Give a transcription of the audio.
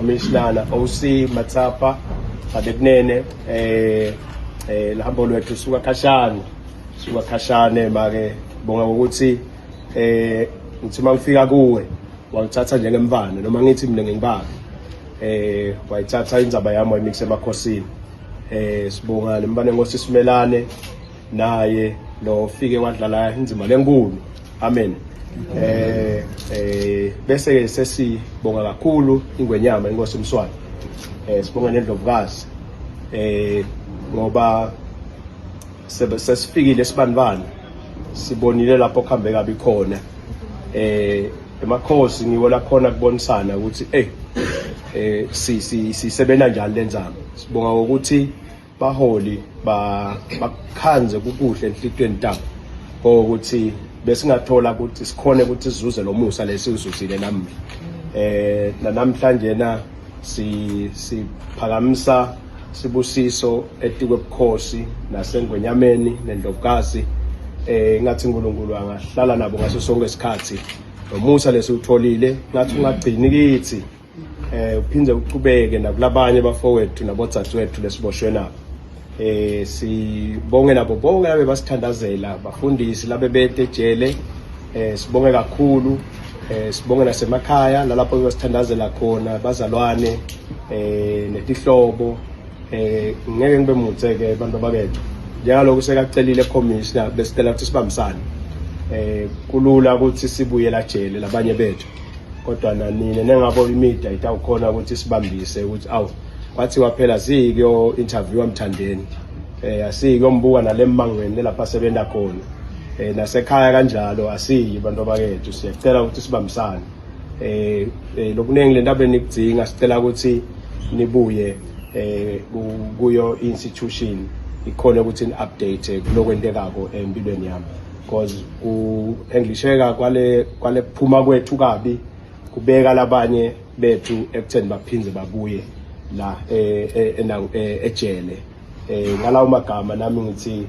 Commissioner na OC Matsapa Babekunene. Lahambo lwethu suka khashane, suka khashane make bonga ukuthi ngithi mangifika kuwe wangithatha njengemfana noma ngithi mina ngingibaba, wayithatha indzaba yami wayimikisa emakhosini. Sibonga nembane Nkosi Simelane naye lo fike wadlala inzima lenkulu, amen. Bese ke sesibonga kakhulu ingwenyama inkosi Mswati, sibonga nendlovukazi, ngoba sesifikile sibanibani, sibonile lapho kuhambe kabi khona. Emakhosi ngiwo lakhona kubonisana ukuthi si sisebenza njani lenzamo. Sibonga ukuthi baholi bakhanze kukuhle enhlitweni tabo ukuthi besingathola ukuthi sikhone ukuthi sizuze lo musa lesiwuzuzile namuhla. Namhlanje na si siphakamisa sibusiso etikwe bukhosi nasengwenyameni nendlovukazi. Ngathi uNkulunkulu angahlala nabo ngaso sonke isikhathi. Nomusa lesiwutholile ngathi ungagcini kithi, uphinde uqhubeke nakulabanye bafowethu nabodzadzewethu lesiboshwe nabo. Sibonge nabo bonke abe basithandazela, bafundisi labe bete ejele, sibonge kakhulu. Sibonge nasemakhaya nalapho besithandazela khona, bazalwane netihlobo. Ngeke ngibe muthe ke bantu abakethu, njengalokhu sekacelile commissioner, besicela ukuthi sibambisane. Kulula ukuthi sibuye la jele labanye bethu, kodwa nanini nengabo imedia itawukhona ukuthi sibambise ukuthi awu kwathiwa phela sikuyo interview Mthandeni, asiyikuyombuka nalemmangweni lapha asebenza khona, nasekhaya kanjalo. Asiyi bantu abakethu, siyacela ukuthi sibambisane. Lokuningi lento abenikudzinga, sicela ukuthi nibuye kuyo institution ikhona ukuthi ni update kulokwentekako empilweni yami, because ku-englisheka kwale kuphuma kwethu kabi kubeka labanye bethu ekutheni baphinde babuye la ejele. Ngalawo magama nami ngithi